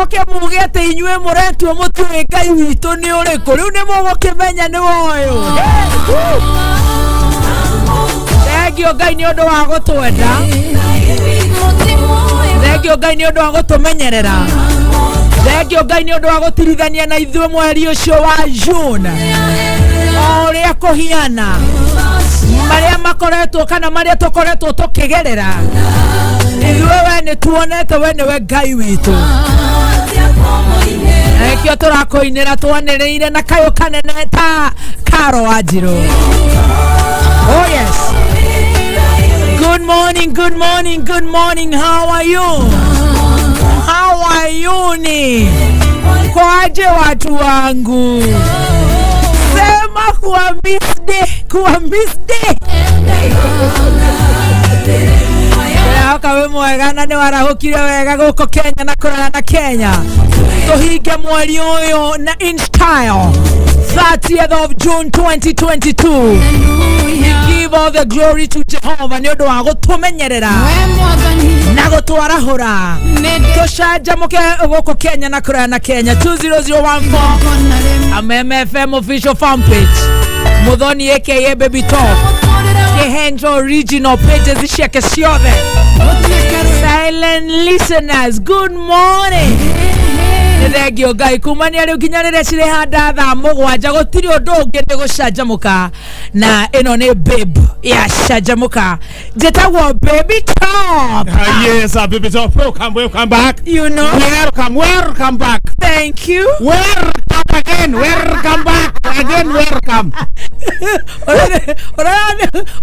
Mũcoke muge atĩ inyuĩ mũretuo mũtiũĩ Ngai witũ nĩ ũrĩkũ. Rĩu nĩ mũgũkĩmenya nĩ woyũ. Thengio Ngai nĩ ũndũ wa gũtwenda. Thengio Ngai nĩ ũndũ wa gũtũmenyerera. Thengio Ngai nĩ ũndũ wa gũtirithania na ithuĩ mweri ũcio wa June. O ũrĩa kũhiana marĩa makoretwo kana marĩa tũkoretwo tũkĩgerera, ithuĩ we nĩ tuonete we nĩwe Ngai witũ. Nĩkĩo tũrakũinĩra twanĩrĩire na kayũ kanene ta Karo Wanjirũ. Oh yes. Good morning, good morning, good morning. How are you? How are you ni? Kwaje watu wangu? Sema kuwa miss day, kuwa miss day. Ndĩrahoka wĩ mwega na nĩ warahũkire wega gũkũ Kenya na kũraya na Kenya. Tũhinge mweri ũyũ na in style, 30th of June 2022. We give all the glory to Jehovah nĩ ũndũ wa gũtũmenyerera na gũtwarahũra. Tũcanjamũke gũkũ Kenya na kũraya na Kenya. 20014 Ameme FM official fan page, Muthoni aka Baby Top, Kihenjo original pages ciake ciothe. Silent listeners, good morning. Nĩ thengio Ngai kumania rĩu nginya rĩrĩa cirĩhanda thaa 7, gũtirĩ ũndũ ũngĩ, nĩ gũcanjamũka, na ĩno nĩ babe ya canjamũka. Njĩtagwo Baby Top. Yes, Baby Top. Welcome, welcome back. You know. Welcome, welcome back. Thank you. Welcome again, welcome back again, welcome.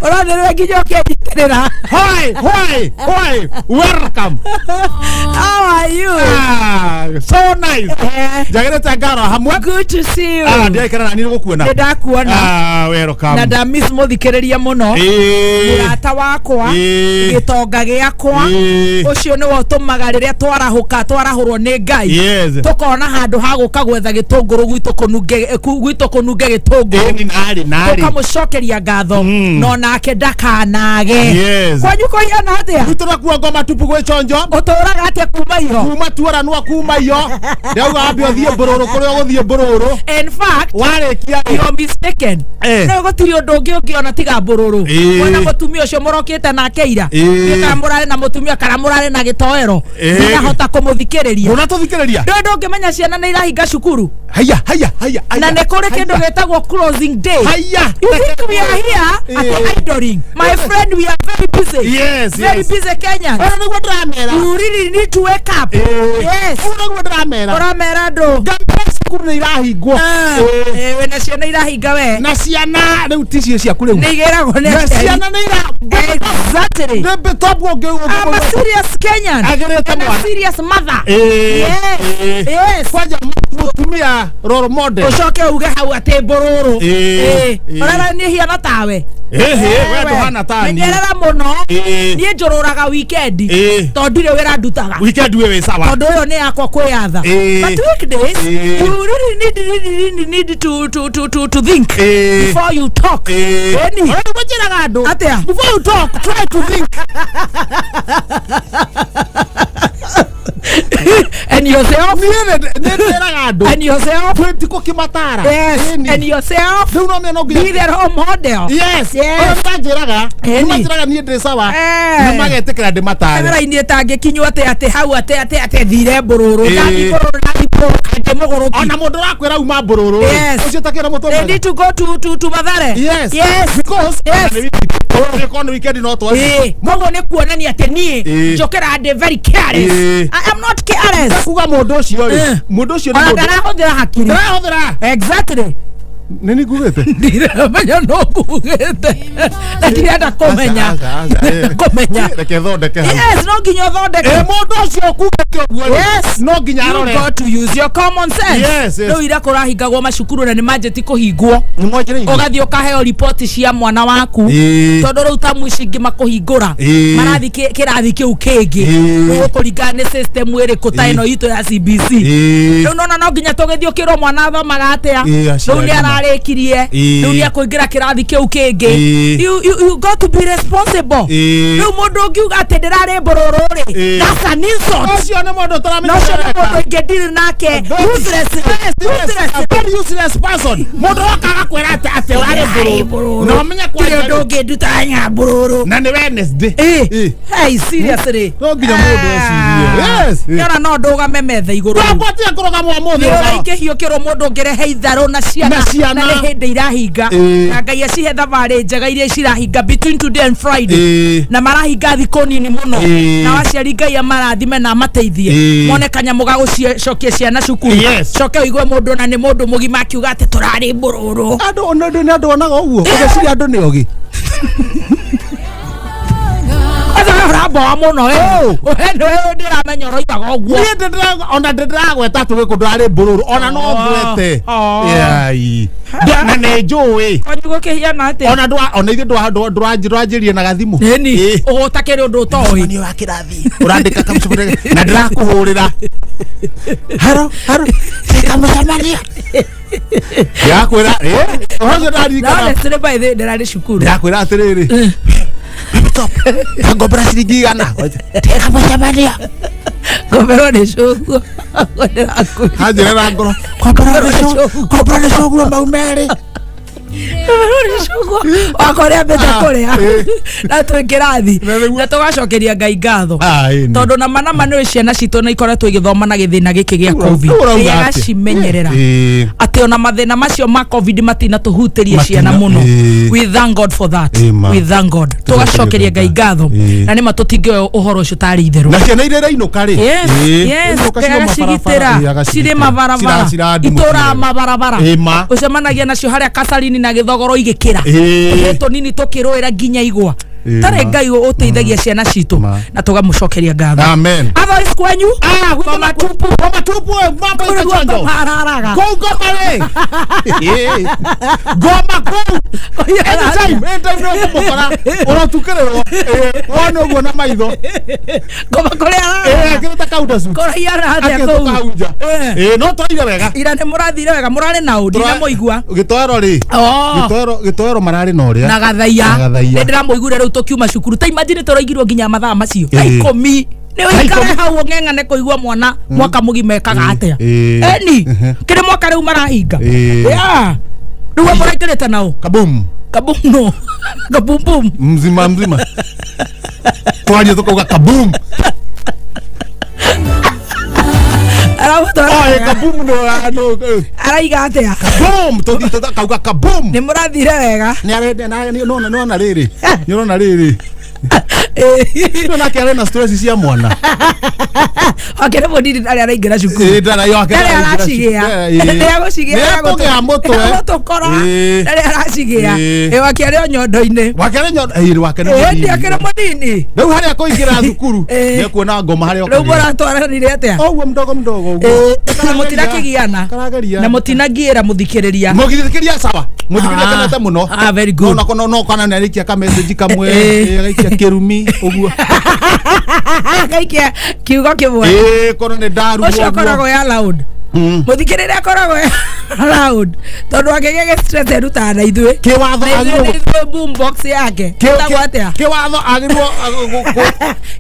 Ũrathĩrĩra nginya ũkĩnyitĩrĩra. Why, why? Welcome. How are you? Ah, so nice. Njagĩrĩte ngaro hamwe. Good to see you. Ah, ndiaikara na niĩ gũkuona. Nĩ ndakuona. Ah, welcome. Na ndamiss mũthikĩrĩria mũno. Mũrata wakwa, gĩtonga gĩakwa, ũcio nĩwe ũtũmaga rĩrĩa twarahũka, twarahũrwo nĩ Ngai, tũkona handũ ha gũka gwetha gĩtũngũrũ gwitũ kũnunge, gwitũ kũnunge gĩtũngũrũ. Ĩni narĩ narĩ. Tũkamũcokeria ngatho, no nake ndakanage. Kwanyu kũhiana atĩa? Gwitũ nakuo ngoma tupu gwĩ chonjo. Ũtũraga atĩa kuma iho? Kuma tuoranwa kuma iyo. Ndauga wambe ũthiĩ mbũrũrũ kũrĩa ũgũthiĩ mbũrũrũ. In fact, Warĩkia rĩ. you're mistaken. Rĩu gũtirĩ ũndũ ũngĩ ũngĩona tiga mbũrũrũ. Wona mũtumia ũcio mũrokĩte nake ira, kana mũrarĩ na mũtumia kana mũrarĩ na gĩtoero, ndinahota kũmũthikĩrĩria. Ndũnatũthikĩrĩria? Ndũĩ ndũngĩmenya ciana nĩ irahinga cukuru? Haya, haya, haya. Na nĩ kũrĩ kĩndũ gĩtagwo closing day. Haya. You think we are here at idling? My friend, we are very busy. Very busy Kenyans. Ũyũ nĩguo ndĩramera. You really need to wake up. Yes. Ũguo nĩguo ndĩramera. Ũramera andũ. Ngambia cukuru nĩ irahingwo. Ah, wĩna ciana irahinga we. Na ciana rĩu ti cio ciaku rĩu. Nĩ igĩragwo nĩ Na aciari. ciana nĩ ira Exactly. nĩ tobu ũngĩ. I'm a serious Kenyan. Agĩrĩte And a mwana. serious mother. Yes. Kwanja mũtumia role model. Ũcoke uge hau atĩ mbũrũrũ. Ũrara niĩ hiana tawe. Ĩhĩ, we ndũhana ta niĩ. Menyerera mũno. Niĩ njũrũraga weekend. Tondũ ndirĩ wĩra ndutaga. Weekend we wĩ sawa. Tondũ ũyũ nĩ yakwa kwĩyatha. But weekdays, you really need, really, really need to think before you talk. Ĩni. Ũrĩa nĩguo njĩraga andũ. Atĩa? Before you talk, try to think. And yourself? Niĩ nĩ ndĩraga andũ. And yourself? Twĩ kũkĩmatara. Yes. Ĩni. And yourself? Rĩu no mena no nginya Be the role model. Yes. Yes. Ũrĩa nĩmanjĩraga. Ĩni. Nĩmanjĩraga niĩ ndĩ sawa. Nĩmagetĩkĩra ndĩmatare. Raini ĩtangĩkinywo atĩ atĩ hau atĩ atĩ atĩ thire mbũrũrũ. Ndathi mbũrũrũ, ndathi mbũrũrũ kangĩ mũgũrũki. Ona mũndũ ũrakwĩra uma mbũrũrũ. Yes. Ũcio takĩra mũtwe They mwega. need to go to Mathare. Yes. Yes. Because Yes. ona nĩ weekend no twathiĩ. Koguo nĩ kuonania atĩ niĩ njũkĩra ndĩ very careless. I am not careless. Kuga mũndũ ũcio rĩ. Mũndũ ũcio nĩ Ona mũndũ. ndarahũthĩra hakiri. Ndarahũthĩra. Exactly. Nĩ nĩ ngugĩte. Ndiramenya no ngugĩte na ndirenda kũmenya. Aca, aca, aca. Kũmenya. Reke thondeke hau. Yes, no nginya ũthondeke. Mũndũ ũcio ũkugĩte ũguo rĩ, no nginya You arore. got to use your common sense. Yes. Rĩu ira kũrahingagwo macukuru na nĩ manjĩti kũhingwo. Nĩ mwanjĩrĩirie. Ũgathiĩ ũkaheo riboti cia mwana waku. Tondũ rĩu tamu ici ingĩ makũhingũra, marathi kĩrathi kĩu kĩngĩ. Rĩu ũkũringana nĩ system ĩrĩkũ ta ĩno itũ ya CBC. Rĩu nona no nginya tũgĩthiĩ ũkĩrwo mwana athomaga atĩa. Ĩĩ, Rĩu aciari nĩ ma. ararĩkirie. Ĩĩ. Rĩu nĩ ekũingĩra kĩrathi kĩu kĩngĩ. Ĩĩ. You got to be responsible. Ĩĩ. Rĩu mũndũ ũngiuga atĩ ndĩrarĩ mbũrũrũ rĩ, Ĩĩ. that's an insult. Ũcio nĩ mũndũ Na ũcio nĩ mũndũ ũtaramenya. ingĩndiri nake. Useless. Useless. A very useless person. Mũndũ woka agakwĩra atĩ ũrarĩ Ndĩrarĩ mbũrũrũ. mbũrũrũ. Na ũmenye Tirĩ kwanja ũndũ ũngĩnduta nya mbũrũrũ. na nĩ Wednesday. Ĩĩ. Ĩĩ. Hey, seriously. No nginya mũndũ ecirie. Yes. Yona no ndũgame metha igũrũ. Twakwatia kũrũgama ũmũthĩ. Nĩũraingĩhio kĩrwo mũndũ ũngĩrehe itharũ na ciana Na ciana. na nĩ hĩndĩ irahinga. Ĩĩ. Na Ngai acihe thabarĩ njega iria cirahinga between today and Friday. Ĩĩ. Na marahinga thikũ nini mũno. Ĩĩ. Na aciari Ngai amarathime na amateithie. Ĩĩ. Mone kanyamũ ga gũcokia ciana cukuru. Yes. Coke ũigue mũndũ ona nĩ mũndũ mũgima akiuga atĩ tũrarĩ mbũrũrũ. Andũ ona andũ nĩ andũ onaga ũguo. Ũgeciria andũ nĩ ogĩ. Kwanza we ũramboa mũno we. Oh. We nĩwe ndĩramenya ũroigaga ũguo. Niĩ ona ndĩragweta atĩ gwĩ kũndũ arĩ mbũrũrũ ona no Oh. ngwete. Oh. Yai. Na nĩ njũĩ. Kwanyu gũkĩhiana atĩa? Ona ona ithuĩ ndũranjĩrie na gathimũ. Ĩni, Ĩĩ. ũgũtakĩrĩ ũndũ ũtoĩ. Mũcemanio wa kĩrathi ũrandĩka kamũcemanio na ndĩrakũhũrĩra haro haro ĩka mũcemanio ndĩrakwĩra ũhoro ũcio Na ndaririkana honestly, by the way, ndĩrarĩ cukuru. ndĩrakwĩra atĩrĩrĩ Baby top ngombera ciringi igana ĩka mũcemanio Ngomberwo nĩ cũguo. Ndĩrakwĩra. anjĩrĩra ngoro ngombera nĩ cũguo mau merĩ Ngomberwo nĩ cũguo. Wakwa ũrĩa ambĩte Ah, kũrĩa. ĩĩ. Na twĩ kĩrathi. Na nĩguo. Na tũgacokeria Ngai ngatho. Ah, ĩĩ nĩ. Tondũ nama nama nĩ ciana citũ nĩ ikoretwo igĩthoma na gĩthĩna gĩkĩ gĩa COVID. Rĩu ũrauga Ngai atĩa? agacimenyerera. Ĩĩ. Atĩ ona mathĩna macio ma COVID matinatũhutĩrie Matina- ciana mũno. ĩĩ. We thank God for that. Ĩĩ ma. We thank God. Tũgacokeria Ngai ngatho. Ĩĩ. Na nĩma tũtingĩoya ũhoro ũcio tarĩ itherũ. Na ciana iria irainũka rĩ. Yes, Ĩĩ. yes, Irainũka cirĩ agacigitĩra mabarabara. Ĩĩ, cirĩ mabarabara itũraga mabarabara Ĩĩ ma. ũcemanagia nacio harĩa kacarini na gĩthogoro igĩkĩra Ĩĩ. tũhĩ tũnini tũkĩrũĩra nginya igwa Ĩĩ tarĩ ma. Ngai ũteithagia ciana citũ Ma. na tũgamũcokeria ngatho. Amen. Otherwise kwanyu Ah, ngoma tupu. Ngoma tupu we, mambo Kũu iko nĩguo chonjo. ngoma araraga. Kũu ngoma rĩ. Ĩĩ. Ngoma kũu. Anytime, anytime nĩ ũkũmũkora. Ũrotukĩrĩrwo. Ĩĩ, wone ũguo na maitho. Ngoma kũrĩa Ĩĩ, araraga. akĩruta counter suit. Kũrĩa atĩa Akĩhĩtũka kũu? hau nja. Ĩĩ. Ĩĩ, no twaire wega. Ira nĩ mũrathire wega mũrarĩ na ũ ndinamũigua. Gĩtoero rĩ. Oh. Gĩtoero gĩtoero mararĩ na ũrĩa. Na gathaia. Na gathaia. Nĩ ndĩramũiguire rĩu tũkiuma cukuru ta imagine tũraigirwo nginya mathaa macio thaa Ĩĩ. ikũmi nĩ Thaa ũikare ikũmi. hau ũng'eng'ane kũigua mwana mwaka mũgima ekaga atĩa. Ĩĩ. Ĩni Mhm. kĩrĩ mwaka rĩu marahinga. Ĩĩ. Yeah. Rĩu we mũraingĩrĩte nao Kabum. kabum no kabumbum. Mzima mzima. Twaria tukauga kabum. Aramũtwara Oh, wega. kabum no no. Araiga atĩa? Kabum tũthiĩ tukauga kabum. Nĩ mũrathire wega. Nĩ arenda na nĩ nona nona rĩrĩ. Nĩ ũrona rĩrĩ. Ĩĩ. Nĩ nake arĩ na stress cia mwana. Wake nĩ mũnini ndarĩ araingĩra cukuru. Ĩĩ ndara yo ake. Ndarĩ aracigĩa. Nĩ agũcigĩa. Nĩ ekũgĩa mũtwe. Agũtũkora. Ĩĩ. Ndarĩ aracigĩa. Ĩĩ. Ĩ wake arĩ o nyondo-inĩ. Wake arĩ nyondo. Ĩĩ wake nĩ Ĩĩ mũnini. ndiakĩrĩ mũnini. Rĩu harĩa kũingĩra thukuru Ĩĩ. nĩ kuona ngoma harĩa Rĩu ũkagĩra. mũratwaranire atĩa? Ũguo mdogo mdogo ũguo. Ĩĩ, na mũtinakĩgiana. Karageria. Na mũtinagiĩra mũthikĩrĩria. Mũthikĩrĩria sawa. Mũthikĩrĩria Ah. kenete mũno. Ah, very good. No no no kana nĩ arĩkia ka message kamwe. Ĩĩ. Ĩĩ, agaikia kĩrumi ũguo. Gaikia kiugo kĩmwe. Ĩĩ kono nĩ ndaru. Ũcio akoragwo ya loud. Mm. Mũthikĩrĩria akoragwo ya loud. Tondũ akĩgĩa gĩ stress erutaga na ithuĩ. Kĩwatho Na ithuĩ agĩrĩirwo nĩ ithuĩ boom box yake. Ĩtagwo atĩa? kĩwatho agĩrĩirwo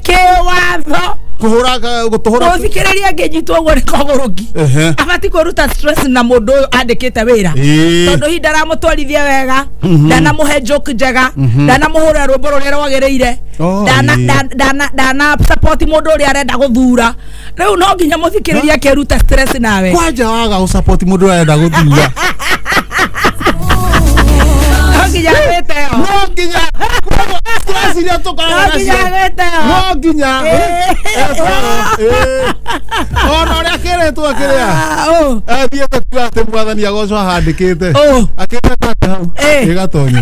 Kĩwatho. kũhũra gũtũhũra. Mũthikĩrĩria angĩnyitwo ũguo nĩ kogũrũki. Ehe. Abati kũruta stress na mũndũ ũyũ andĩkĩte wĩra. Ĩĩ. Tondũ hihi ndaramũtwarithia wega, ndanamũhe joke njega, ndanamũhũrĩra rwĩmbo rũrĩa rwagĩrĩire, Oh, ndana ĩĩ. ndana support mũndũ ũrĩa arenda gũthura. Rĩu no nginya mũthikĩrĩria akĩruta stress nawe. Kwanja waga gũsupport mũndũ ũrĩa arenda gũthura. No nginya agwĩte yo. No nginya koguo stress iria tũkoragwo No nginya nacio. agwĩte yo. No nginya. Ĩĩ. Ĩĩ. Ona ũrĩa kĩrĩtwo kĩrĩa. Ah, oh. Athiĩte kuga atĩ mwathani agocwo ahandĩkĩte. Oh. Akĩte atĩ hau. Ĩĩ. Ĩgatonya.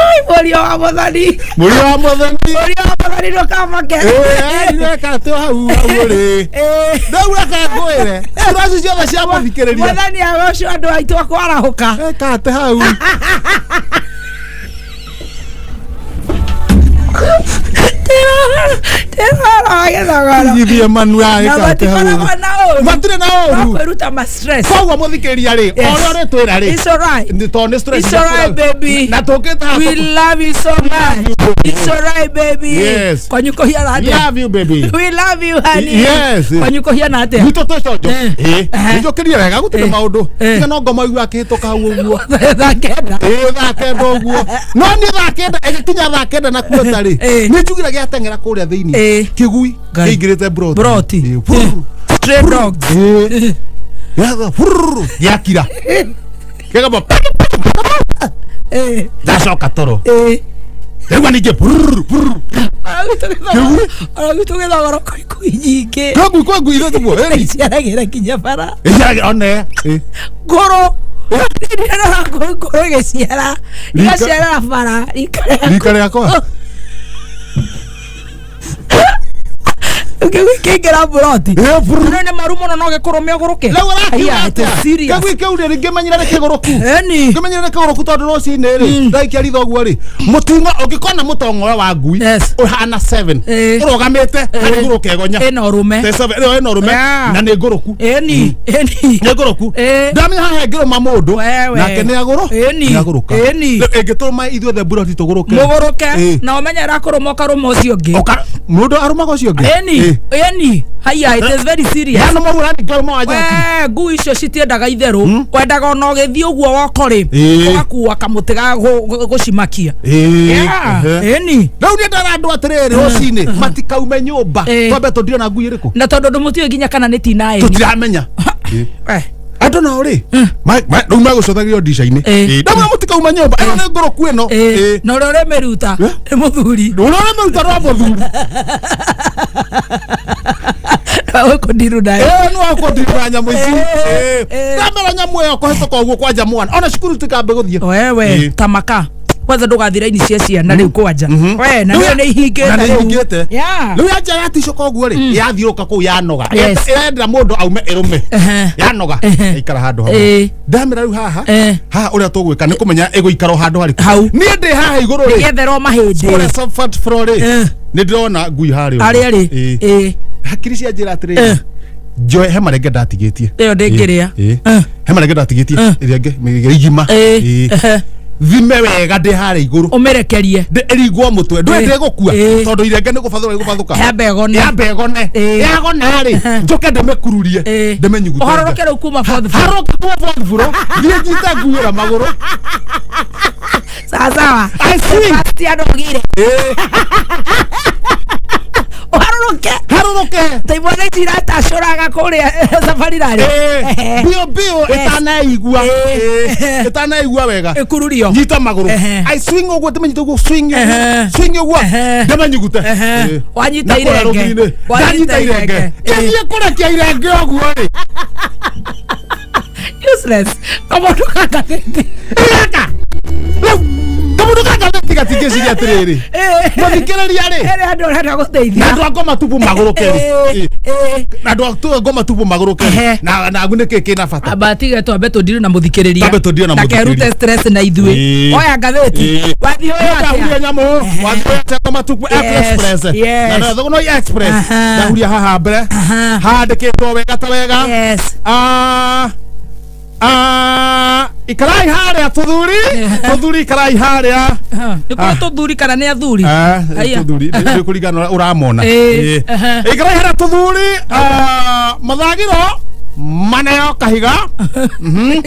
Ai, mũriũ wa mũthoni. Mũriũ wa mwathani. Mũriũ wa mũthoni ndũkamake. Ĩĩ, eka atĩ hau hau ũrĩ. Ĩĩ. Rĩu reke ngwĩre. Stress ciothe cia mũthikĩrĩria. Mwathani agocwo andũ aitũ akwarahũka. Eka atĩ hau. Ndĩrora gĩthogoro. Githie manu Na ĩka atĩa matikoragwo ũguo? na ũru. Matirĩ na ũru. Makwĩruta ma stress. Koguo mũthikĩrĩria rĩ, Yes. o ũrĩa ũrĩtwĩra rĩ, It's alright. nĩ tondũ nĩ stress It's alright, baby. na tũkĩte haha We love you so much. It's alright, baby. Yes. Kwanyu kũhiana atĩa? Love you, baby. We love you, honey. Yes. Kwanyu kũhiana atĩa? Gwitũ twĩ conjo. Eh. Ĩ, Eh. nĩnjũkĩrire wega gũtirĩ Eh. maũndũ. Eh. Tiga no ngoma igua akĩhĩtũka hau ũguo. Thaa kenda. Ĩ, thaa kenda ũguo. No niĩ thaa kenda ĩgĩkinya thaa kenda na kuota rĩ, Eh. nĩ njugire gĩateng'era kũrĩa thĩinĩ. Eh. Kĩgui Ngai. kĩingĩrĩte broti. Broti. Ĩ, buru. Stray dogs. Ĩ. Gĩatha, buru. Gĩakira. Kĩgamba, Eh. ndacoka toro. Eh. Ndaigua ningĩ buru, buru. Kĩgui? Ona gwitũ gĩthogoro kwĩ ngui nyingĩ. Kwĩ ngui, kwĩ ngui, ithe tiguo, ĩni. Iciaragĩra nginya bara. Ĩciaragĩra, one. Ĩ. Ngũrũ. Ndĩrona ngũrũ ngũrũ ĩgĩciara. Rika- Ĩgaciarĩra bara. Rika rĩaku. Rika rĩakwa? Kĩgui kĩingĩra mburoti. Ĩ, buru. No nĩ maru mũno no gĩkũrũme ũgũrũke. Rĩu ũrakiuga Aya, it is atĩa? serious. Kĩgui kĩu rĩ, ngĩmenyire nĩ kĩgũrũku. Ĩni. Ngĩmenyire nĩ kĩgũrũku tondũ rũcinĩ rĩ, ndaikia ritho ũguo rĩ, mũting'o ũngĩkona mũtong'oyo wa ngui Yes. ũhana 7 Eh. ũrũgamĩte harĩ igũrũ kegonya. Ĩna ũrũme. Te seven, ĩyo ĩna ũrũme Yeah. na nĩ ngũrũku. Ĩni. Ĩni. Nĩ ngũrũku. Eh. Ndamenya haha ĩngĩrũma mũndũ Wewe. nake nĩ agũrũ Ĩni. nĩ agũrũka. Ĩni. Rĩu ĩngĩtũrũma ithuothe mburoti tũgũrũke. Mũgũrũke. Eh. Na ũmenye ĩrakũrũma ũkarũma ũcio ũngĩ. Mũndũ arũmaga ũcio ũngĩ. Ĩni. Eh. Ĩni. Haiya, it is very serious. Yano mũru ũraninga ũrũma wa njaki. We, ngui icio citiendaga itherũ wendaga ona ũgĩthiĩ ũguo woko rĩ Ĩĩ. ũgakua kamũtĩ ga gũcimakia Ĩĩ. Yeah, Ehe. ĩni Rĩu niĩ ndera andũ atĩrĩrĩ rũcinĩ matikaume nyũmba Ĩĩ. twambe tũndire na ngui ĩrĩkũ na tondũ ndũ mũtiũĩ nginya kana nĩ tina ĩni tũtiramenya Eh, andũ nao rĩ rĩu megũcũthagĩrio ndica-inĩ Ĩĩ. ndamwĩra mũtikauma nyũmba ĩno nĩ ngũrũku ĩno ĩĩ. Ĩĩ. Na ũrĩa ũrĩmĩruta Eh? nĩ mũthuri ũrĩa ũrĩmĩruta rwa mũthuri gũkũndiru nayo ĩĩ nĩ wakũndirira nyamũ ici Ĩĩ. Ĩĩ. Ĩĩ. ndamera nyamũ ĩyo kũhĩtũka ũguo kwanja mwana ona cukuru tikambe gũthiĩ wewe Ĩĩ. tamaka kwanza ndũgathiĩ raini cia ciana rĩu kwanja we na nĩyo nĩ ihingĩte Na nĩ rĩu. ihingĩte. Yeah. rĩu yanja yaticũka ũguo rĩ yathiũrũka kũu yanoga Yes. ĩrendera mũndũ aume ĩrũme Ehe. yanoga Ehe. ĩikara handũ hamwe Ĩĩ. ndamera rĩu haha Eh. haha ũrĩa tũgwĩka nĩ kũmenya ĩgũikara o handũ harĩkũ Hau. niĩ ndĩ haha igũrũ rĩ Nĩgetherwo mahĩndĩ kũrĩa first floor rĩ Eh. nĩ ndĩrona ngui harĩa ũguo. harĩa rĩ Ĩĩ. ĩĩ hakiri cia njĩra atĩrĩrĩ Eh. njoe he marenge ndatigĩtie Ĩyo ndĩngĩrĩa. Ĩĩ. Eh. he marenge ndatigĩtie Eh. ĩrĩa ĩngĩ igima Ĩĩ. Ĩĩ. Ehe. thime wega ndĩ harĩa igũrũ ũmĩrekerie ĩringwo mũtwe ndũĩ Ĩĩ. ndĩgũkua Ĩĩ. tondũ irenge nĩ gũbathũka igũbathũka Yambe ĩgone. yambe ĩgone Ĩĩ. yagona rĩ Ehe. njoke ndĩmĩkururie Ĩĩ. ndĩmĩnyugute Ũharũrũke rĩu kuma fourth floor. harũrũke kuma fourth floor thiĩ nyite nguĩra magũrũ Sawa sawa. I swing. Sebastian Ogire. Ĩĩ. Ũharũrũke. harũrũke Ta imwana ici iratacũraga kũrĩa safari rally. Ĩĩ. mbio mbio Yes. ĩtanaigua Ĩĩ. Ĩĩ. ĩtanaigua wega Ĩkururio. nyita magũrũ Ehe. I swing ũguo ndĩmĩnyite ũguo swing ũguo Ehe. swing ũguo Ehe. ndĩmĩnyugute Ehe. Ĩĩ. Wanyita Na kũrĩa irenge. rũgiri-inĩ. Wanyita Ndanyita irenge irenge. Ĩĩ. ngĩthiĩ kũrekia irenge ũguo rĩ Useless. Kamũndũ ka ngathĩti. Ireka! Rĩu kamũndũ ka ngathĩti gatingĩciria atĩrĩrĩ Ĩĩ. mũthikĩrĩria rĩ Ĩrĩ andũ ũrenda na gũteithia. andũ a ngoma tupu magũrũke rĩ Ĩĩ. Ĩĩ. na andũ a ngoma tupu magũrũke rĩ Ehe. na na nĩ kĩ kĩna bata Amba tige twambe tũndire na mũthikĩrĩria. Twambe tũndire na Ndakerute mũthikĩrĩria. stress na ithuĩ. Ĩĩ. Oya ngathĩti. Ĩĩ. Wathiĩ ũyũ Ndahuria atĩa? nyamũ wathiĩ atĩa ngoma tupu Yes, express yes. na no express Aha. ndahuria haha mbere Aha. handĩkĩtwo wega ta wega Yes. Ah, ah, ikarai harĩa tũthuri tũthuri ikarai harĩa Nĩ kũrĩ tũthuri kana nĩ athuri? Ah, Aya. tũthuri nĩ kũringana ũrĩa ũramona Ĩĩ, Ĩĩ. ehe. ikarai harĩa tũthuri ah, mathagiro maneo kahiga Mhm.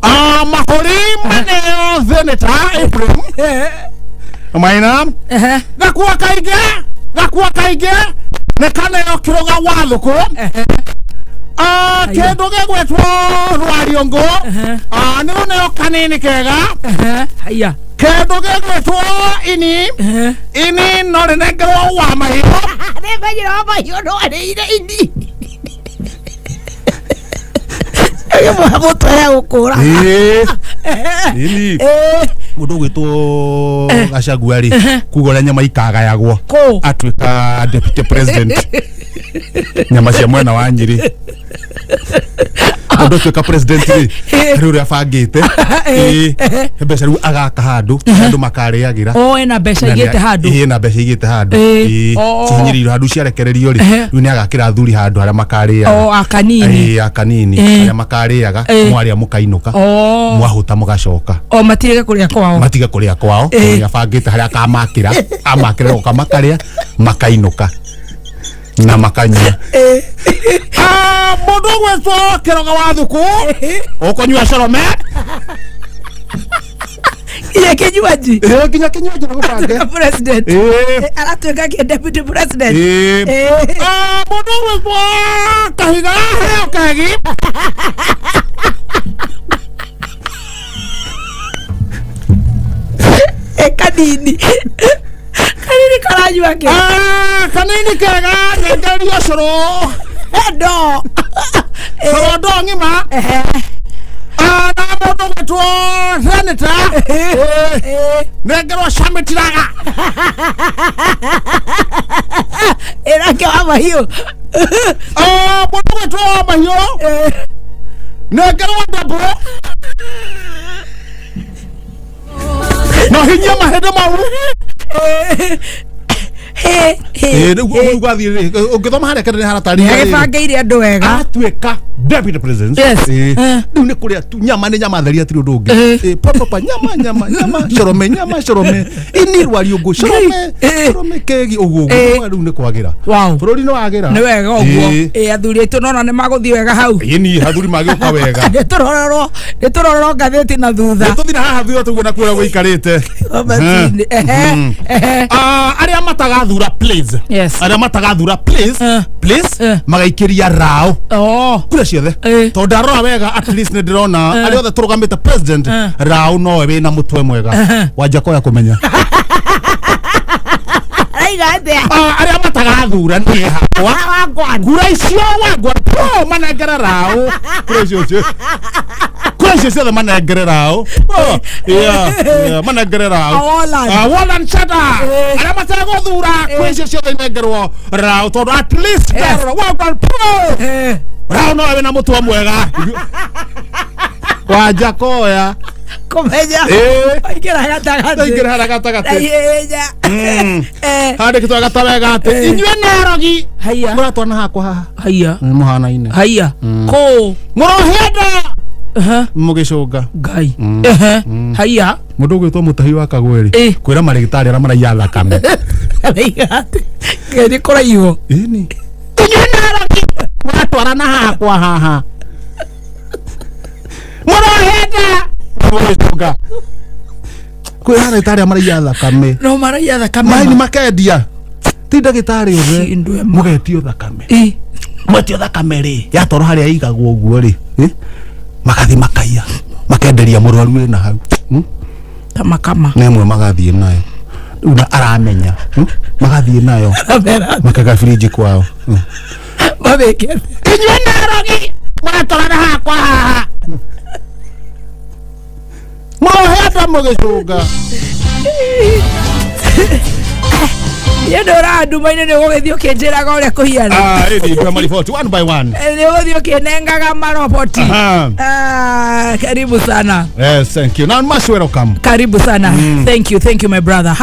Ah, mahũri maneo theneta Ephraim maina Ehe. gakua kaingĩ gakua kaingĩ nĩ kaneo kĩrũga wa thũkũ Ehe. Ah, kĩndũ gĩgwĩtwo rwariũngũ Ehe. Ah, nĩ rũneo kanini kega Ehe. Haiya. kĩndũ gĩgwĩtwo ini Ehe. ini no rĩnengerwo wa mahiũ Nĩ menyire wa mahiũ no arĩire ini. Ĩmwe mũtwe gũkũra. Ini Ĩĩ. mũndũ ũgwĩtwo Gachagua rĩ kuga ũrĩa nyama ikagayagwo Kũ? atuĩka deputy president nyama cia mwena wa Nyĩrĩ Tondũ atuĩka president rĩ, harĩ ũrĩa abangĩte. Eh. Ĩĩ, mbeca rĩu agaka handũ andũ makarĩagĩra. O ena mbeca igĩte handũ. Ĩĩ, na mbeca igĩte handũ. Ĩĩ. Ĩĩ, Oh. cihinyĩrĩirio handũ, ciarekererio rĩ, Ehe. rĩu nĩ agakĩra athuri handũ harĩa makarĩaga. O akanini. Ĩĩ, akanini. Ĩĩ. Harĩa makarĩaga, Ĩĩ. mwarĩa mũkainũka, O mwahũta mũgacoka. O matirege kũrĩa kwao. Matige kũrĩa kwao. Ĩĩ. Nĩ abangĩte harĩa akamakĩra, amakĩra goka makarĩa, makainũka na makanyua. Ah, mũndũ ũgwĩtwo Kĩroga wa Thuku, ũkũnyua corome. Iye kinywaji. Ĩĩ, nginya kĩnywaji na gũbange. President. Ĩĩ. Aratuĩka kĩ deputy president. Ĩĩ. Ĩĩ. Ah, mũndũ ũgwĩtwo Kahiga, heo kegi. Eh, kanini kanini karanyua kĩ? Ah, kanini kega, nengererio cũrũ. Ndo. Cũrũ ndo ng'ima. Ah, na mũndũ ũgwĩtwo senator, Ĩĩ, nengerwo camitiraga. Ĩrake wa mahiũ. Ah, mũndũ ũgwĩtwo wa mahiũ, nengerwo ndambũ no hinyia mahĩndĩ mau. Ĩĩ, rĩu ũguo gwathiĩ rĩ, ũngĩthoma harĩa kĩrĩa haratarĩria rĩ, Agĩbangĩire andũ wega. Atuĩka deputy president. Yes. Ĩĩ. Eh. Rĩu nĩ kũrĩa tu nyama, nĩ nyama theria, atirĩ ũndũ ũngĩ. Eh. Ĩĩ, pa, pa, pa, nyama, nyama, nyama, corome, nyama, corome, ini rwariũngũ, corome. Eh. Corome kegi, ũguo ũguo. Eh. Rĩu nĩ kwagĩra. Wow. Bũrũri nĩ wagĩra. Nĩ wega ũguo. Ĩĩ. Ĩ athuri aitũ nona nĩ magũthiĩ wega hau. Ĩĩ, ni athuri magĩũka wega. Nĩ tũrorerwo ngathĩti na thutha. Nĩ tũthire haha thutha tũguo na kuoya gũikarĩte. Robertini. Ehe, ehe. Ah, arĩa matagathura, please. Yes. Arĩa matagathura, please. Eh. Please. Eh. Magaikĩria rao Oh. kura ciothe. Eh. Tondũ ndarora wega, at least nĩ ndĩrona Eh. arĩa othe tũrũgamĩte president, Eh. rao nowe wĩna mũtwe mwega. Eh. Wanjakoya kũmenya. Araiga atĩa? Ah, arĩa matagathura, niĩ hakwa Wagwan. kura icio wagwa po manengere rao, kura icio kura icio ciothe manengere rao. Oh, yeah, manengere rao. Awolan. Ah, Wolan Chada. Eh. Arĩa mategũthura, kura icio ciothe inengerwo rao, tondũ at least Yes. ndarora wagwa po Eh. rao nowe wĩna mũtwe mwega. Wanjakoya Kũmenya. Ĩĩ. Aingĩra gatagatĩ. Aingĩra harĩa gatagatĩ. Naihenya. Eh. Handĩkĩtwo gata wega atĩ Eh. inyuĩ Narogi Haiya. mũratwana hakwa haha. Haiya. Mũhanaine. Haiya. Kũ. Mũrohenda Ehe. mũgĩcũnga. Ngai. Ehe. Haiya. Mũndũ ũgwĩtwo mũtahi wa Kagweri Ĩ. kwĩra marĩgĩtarĩ arĩa maraiya thakame. Araiga atĩ. Ngai nĩ kũraihwo. Ĩni inyuĩ Narogi mũratwarana hakwa haha, mũrohenda mũgĩcũnga, kwĩra arĩgĩtarĩ arĩa maraiya thakame. No maraiya thakame. Maĩ nĩ makendia, ti ndagĩtarĩ othe. Kĩndũ ĩmwe. Mũgetio thakame. Ĩ. Mwetio thakame rĩ, yatwarwo harĩa igagwo ũguo rĩ, magathi makaiya, makenderia mũrwaru wĩna hau. Kama kama. Na ĩmwe magathiĩ nayo rĩu na aramenya, Magathiĩ nayo Kamera. makaga firinji kwao. Mabĩke. Inyuĩ Narogi mũratwarana hakwa haha, mũrohenda mũgĩcũnga. Niĩ ndũraga nduma-inĩ, nĩ ũgũgĩthiĩ ũkĩnjĩraga ũrĩa kũhiana. Ah, ĩni ndwa mariboti one by one. Nĩ ũgũthiĩ ũkĩnengaga maroboti. Aha. Ah, karibu sana. Yes, thank you. Now, much welcome. Karibu sana. Thank you, thank you, my brother.